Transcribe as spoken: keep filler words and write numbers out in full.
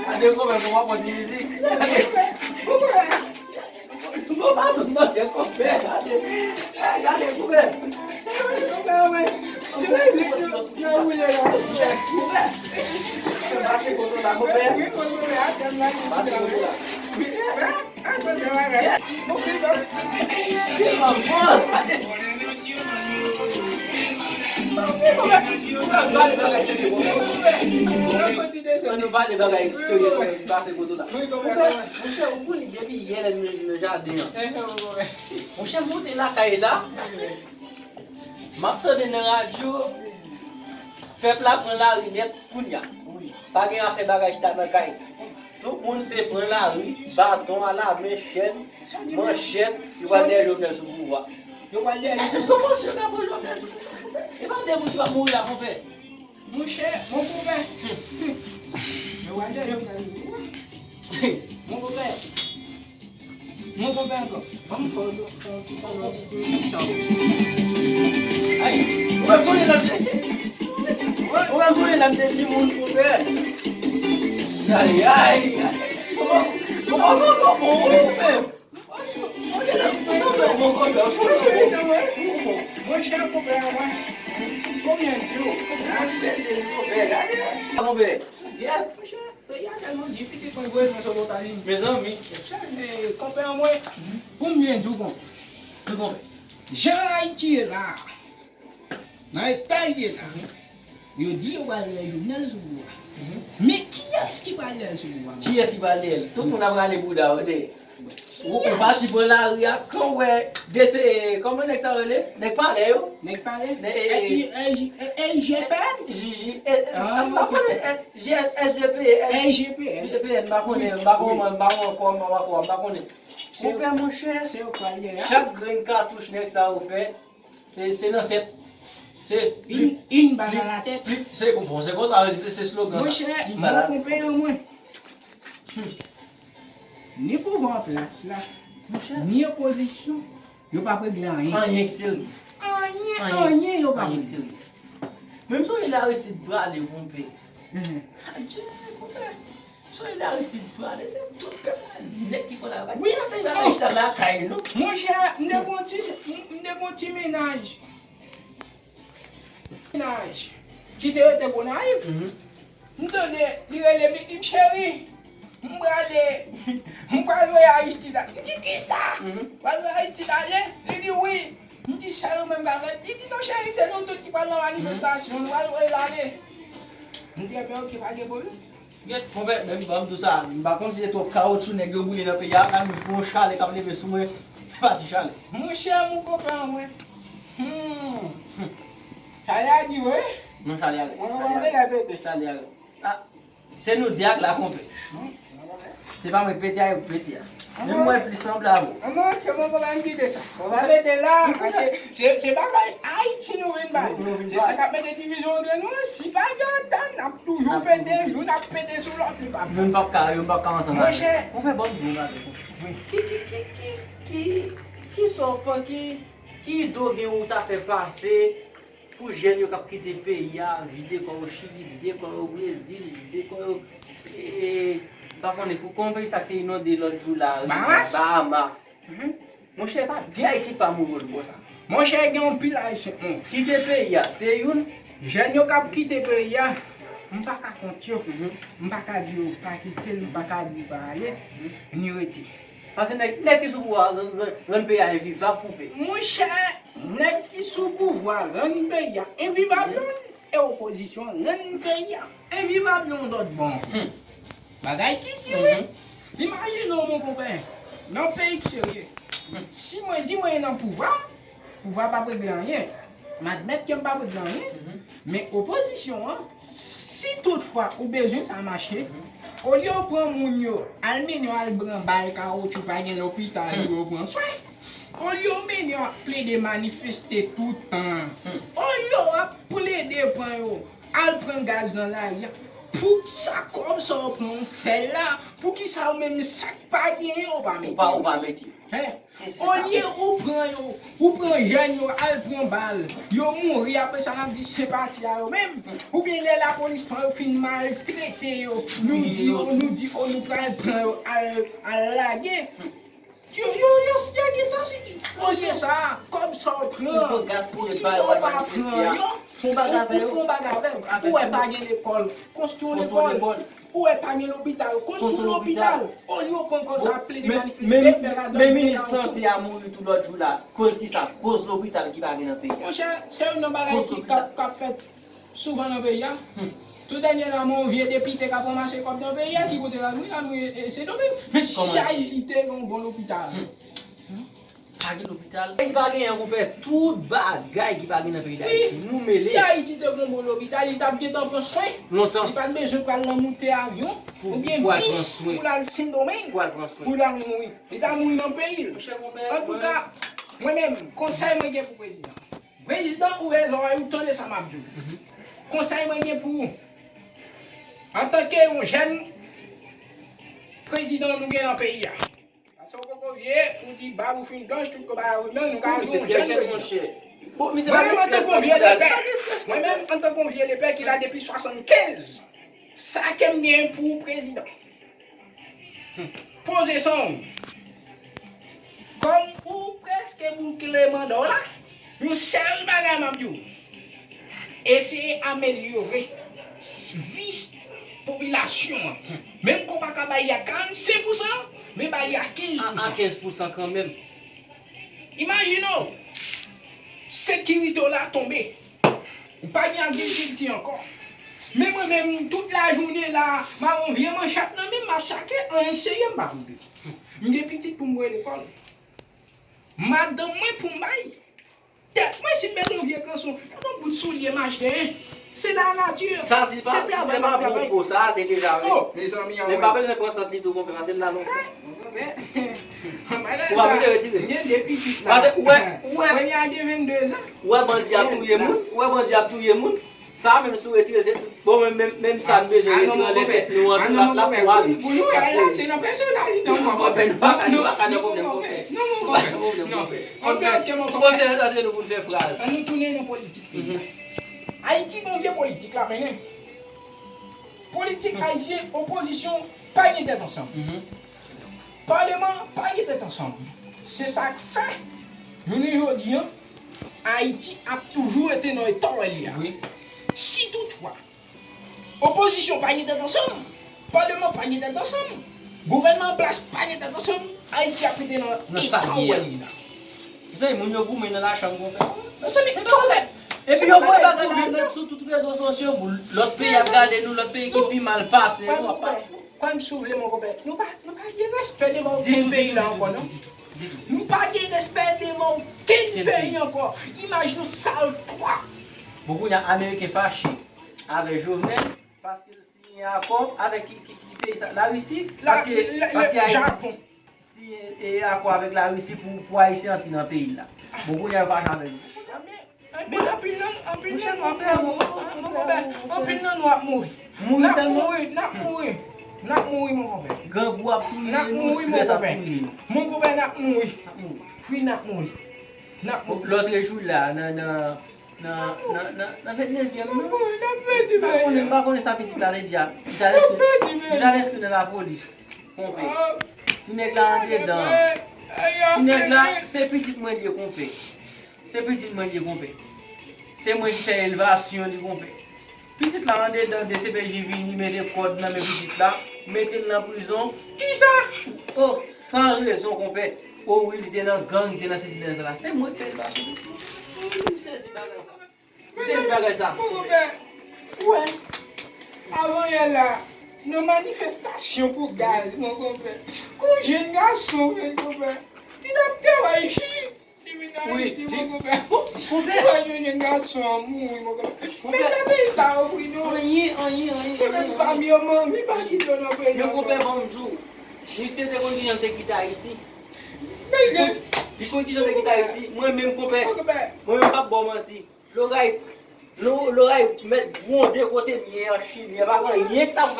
Gade konpè, pou w ap pran ti mizik. Gade. Bon fason nan se konpè, gade. Gade konpè. Konpè, konpè. Pase kote la, konpè. Pase kote la. An nou pale bagay serye, pase kote la. Monchè, ou konnen depi yè lè nou nan jaden an. Monchè, monte lakay la. M ap tande nan radyo, pèp la pran lari nèt kounye a. Pa gen afè bagay chita nan kay. Tout moun se pran lari, baton alamen, chèn, manchèt, yo pral dèyè Jovenel sou pouvwa. Yo pral dèyè Jovenel. Èske w panse yo ka pran Jovenel sou pouvwa? E pa de moun ki va mouri la, konpè. Monchè, mon konpè. Yo pral dèyè Jovenel sou pouvwa. Mon konpè. Mon konpè ankò. Ban m fè yon, fè yon ti, fè yon ti, ti, ti sa. Ay, ou menm sonje lè m te, ou menm sonje lè m te timoun, konpè. Ay, ay, ay. Kòman, kòman sa ankò bon, wi, konpè? Monchè, monchè, konpè, ou sonje, konpè. Monchè, konpè, mwen. Konbyen di w? Konpè, ti bese, konpè, gade. Konpè, yeah, monchè. Peyi a tèlman di, pitit mwen voye mwen sot Etazini. Mezanmi. Chè, men, konpè an mwen, pou m byen di w, konpè. Wi, konpè. Jan Ayiti ye la, nan eta l ye la, yo di yo pral dèyè Jovenel sou pouvwa. Men kiyès ki pral dèyè l sou pouvwa? Kiyès ki pral dèyè l? Tout moun ap rale bouda yo dèyè. Ou, ou pati pran lari a, kan w wè de se, kòman nèg sa yo rele? Nèg palè yo? Nèg palè? Nèg, e, e, L J P N? J J, e, e, ah, m pa konnen, e, J S G P N. L J P N. L J P N, m pa konnen, m pa konnen, m pa konnen, m pa konnen, m pa konnen. Monchè, chak grenn katouch nèg sa yo fè, se, se nan tèt. Se une, une balle à la tête. Se, bon, se konsa, se, se slogan sa. Monchè, mwen konpè an mwen. Ni pouvwa an plas la, ni opozisyon, yo p ap regle anyen. Anyen k serye. Anyen, anyen yo p ap regle. Anyen k serye. Men m sonje lè Aristide prale, konpè. Adje, konpè. M sonje lè Aristide prale, se tout pèp la nèt ki pran lari. Wi, afè bagay chita lakay nou. Monchè, m te gon ti, m te gon ti mennaj. Mennaj ki te rete Gonayiv. M tande li rele m, li di m, "Cheri, m prale, m pral voye Aristide ale." M di, "Kisa? Pral voye Aristide ale?" Li di, "Wi." M di, "Sa yo menm ka fè?" Li di, "Non, cheri, se nou tout ki pral nan manifestasyon, nou pral voye l ale." M di, "Ebyen, oke, pa gen pwoblèm." Gèt, konpè, menm ban m di w sa, m pa konn si se twòp kawotchou nèg yo boule nan peyi a, kan m pran yon chalè k ap leve sou mwen, pa ti chalè. Monchè, mon konpè an mwen. Hmm. Chalè a di, wi. Non, chalè a rèd. Mwen, mwen, mwen, mwen, pete. Chalè a rèd. Ah, se nou de ak la, konpè. Se pa mwen k pete a, e ou k pete a. Men mwen plis sanble avè w. Anmwey, ke mwen konprann kite sa. Ou pa mete la, se, se, se bagay Ayiti nou vin bay. Se sa k ap mete divizyon antre nou. Si pa gen antann, n ap toujou pete, youn ap pete sou lòt, li p ap. Youn p ap ka, youn p ap ka antann avè l. Monchè. Ou fè bon di w gade. Ki, ki, ki, ki, ki, ki sa w panse, ki, ki ide w gen ou ta fè pase pou jèn yo k ap kite peyi a, vide kò yo Chili, vide kò yo Brezil, vide kò yo, e, m pa konnen, pou, kòman peyi sa k te inonde lòt jou la, Bahamas. Bahamas. Monchè, pa de Ayisyen k pa mouri lòt bò sa. Monchè, gen anpil Ayisyen k mouri. Kite peyi a, se youn. Jèn yo k ap kite peyi a, m pa ka kont yo. M pa ka di yo pa kite l, m pa ka di yo pa ale, ni rete. Paske nèg, nèg ki sou pouvwa a rann, rann, rann peyi a envivab pou peyi. Monchè, nèg ki sou pouvwa a rann peyi a envivab, non, e opozisyon an rann peyi a envivab yon lòt bò ankò. Bagay ki di, wi. Imajine w, mon konpè, nan peyi k serye. Si mwen di mwen nan pouvwa, pouvwa p ap regle anyen. M admèt ke m p ap regle anyen, men opozisyon an, si toutfwa ou bezwen sa mache, olye w pran moun yo, al mennen yo al pran bal kawotchou, pa gen lopital pou yo pran swen. Olye w mennen yo ap plede manifeste toutan. Olye w ap plede pran yo, al pran gaz nan lari a. Poukisa kòb sa w pran w fè l la? Poukisa ou menm sa k pa genyen ou pa mete? Ou pa, ou pa mete. Hein? Olye ou pran yo, ou pran jèn yo, al pran bal, yo mouri, apre sa n ap di se pati a yo menm. Oubyen lè lapolis pran yo, fin maltrete yo, nou di yo, nou di, o, nou pral pran yo, al, al lage. Yo, yo, yo, yo gentan si. Olye sa, kòb sa w pran, pou ki sa w pa pran yo? Ou fè yon bagay avè yo. Ou wè pa gen lekòl, konstwi yon lekòl. Ou wè pa gen lopital, konstwi yon lopital. Olye w pran kòb sa ap plede manifeste, fè radòt, fè kawoutchou. Men minis sante a mouri tou lòt jou la. Koz ki sa? Koz lopital ki pa gen nan peyi a. Monchè, se youn nan bagay ki k ap, k ap fèt souvan nan peyi a. Tou dènyèman, yon vye depite k ap ranmase kòb nan peyi a, ki kote l al mouri? L al mouri, e, Sendomeng. Men si Ayiti te gen yon bon lopital. Pa gen lopital. Ayiti pa gen anyen, konpè. Tout bagay ki pa gen nan peyi Dayiti, nou mele. Si Ayiti te gen yon bon lopital, li t ap gentan pran swen. Lontan. Li pa t bezwen pral nan moute avyon oubyen bis pou l al Sendomeng, pou l al mouri. Li t ap mouri nan peyi l. Antouka, mwen menm, konsèy mwen gen pou prezidan. Prezidan, ouvè zòrèy ou, tande sa m ap di w. Konsèy mwen gen pou ou, antanke yon jèn prezidan nou gen nan peyi a. Paske w poko vye pou di bab ou fin blanch, tout kòb a ou nan, nou ka di yon jèn prezidan. Mwen menm, antanke yon vye lepè, mwen menm, antanke yon vye lepè ki la depi swasannkenz, sa ke m gen pou ou, prezidan, poze san w. Kòm ou prèske boukle manda w la, yon sèl bagay m ap di w, eseye amelyore vi popilasyon an. Menm ke w pa ka ba li a karannsenk pousan, men ba li a kenz pousan. A, a kenz pousan kanmenm. Imajine w, sekirite w la tonbe. Ou pa gen agrikilti ankò. Men mwen menm, tout lajounen la, m a yon vye manchèt nan men m, m ap chache, anyen k serye m pa konte. M gen pitit pou m voye lekòl. Madanm mwen pou m bay. Tèt mwen, si m mete yon vye kanson, gade yon bout soulye m achte, hein. Se la nati. Sa, si pa, si se pa bon pou sa, te deja vle. Oh, mezanmi, men pa bezwen pran sant li tou, konpè, paske l la lontan. Ou pa bezwen retire. M gen de pitit la. Paske ou wè, ou wè, premye a gen vennde zan. Ou wè bandi ap touye moun, ou wè bandi ap touye moun. Sa menm si w retire, se tout. Bon, menm, menm, menm sa n bezwen retire anlè tèt nou an tou, l ap, l ap twale. Pou nou, la, se nan pèsonalite w, konpè. Nou pa ka, nou pa ka nan pwoblèm, konpè. Non, mon konpè. Non, mon konpè. Konpè, sa se nou pou n fè fraz. Ann nou tounen nan politik peyi a. Ayiti gon vye politik la mennen. Politik ayisyen, opozisyon pa gen tèt ansanm. Paleman pa gen tèt ansanm. Se sa k fè, jounen jodi an, Ayiti ap toujou rete nan eta w wè l ye a. Si toutfwa, opozisyon pa gen tèt ansanm, paleman pa gen tèt ansanm, gouvènman an plas pa gen tèt ansanm, Ayiti ap rete nan eta w wè l ye la. Mezanmi, moun yo goumen nan lachanm, konpè. Mezanmi, konpè. Epi yo voye bagay la nèt sou tout rezo sosyo, pou lòt peyi ap gade nou, lòt peyi ki pi mal pase nou, ap pale. Kwè m si w vle, mon konpè. Nou pa, nou pa gen respè devan okenn peyi la ankò, non. Nou pa gen respè devan okenn peyi ankò. Imaj nou sal twòp. Bon, kounye a, Ameriken fache avè Jovenel paske l siyen akò avèk ki, ki, ki peyi sa? Larisi? Paske, paske Ayiti siyen, e, akò avèk Larisi pou, pou Ayisyen antre nan peyi l la. Bon, kounye a, yo fache avè l. Anpil, anpil nan, anpil nan nou ap mouri. Anpil nan nou ap mouri. Mouri sèlman? N ap mouri, n ap mouri, mon konpè. Grangou ap touye nou, strès ap touye nou. Mon konpè, n ap mouri. Wi, n ap mouri. N ap mouri. Lòtrejou la, nan, nan, nan, nan, nan, nan vennnevyèm nan. M pa konnen, m pa konnen sa pitit la te di a. Li t al enskri, li t al enskri nan lapolis, konpè. Ti nèg la andedan. Ti nèg la, se pitit mwen li ye, konpè. Se pitit mwen li ye, konpè. Se mwen ki fè elevasyon li, konpè. Pitit la andedan, D C P J vini mete kòd nan men pitit la, mete l nan prizon. Kisa? Oh, san rezon, konpè. Oh wi, li te nan gang, li te nan sesi, li te nan sela. Se mwen ki fè elevasyon li. Wi, m sezi bagay sa. M sezi bagay sa. Mon konpè, ou wè, avanyè la, nan manifestasyon pou gaz, mon konpè. Kou jèn gason, mon konpè, li t ap travay chili. Wi, mon konpè. Konpè. Ou pa jwenn jèn gason an mouri, mon konpè. Men sa peyi sa ofri nou. Anyen, anyen, anyen. Mwen menm pa m yo manmi, pa kite yo nan peyi an. Men konpè, ban m di w, misye te konn kijan l te kite Ayiti. Li konn kijan l te kite Ayiti. Mwen menm, konpè, mwen menm p ap ba w manti. Loray, lo-, loray mèt gwonde kote m ye an Chili an, pa gen anyen k t ap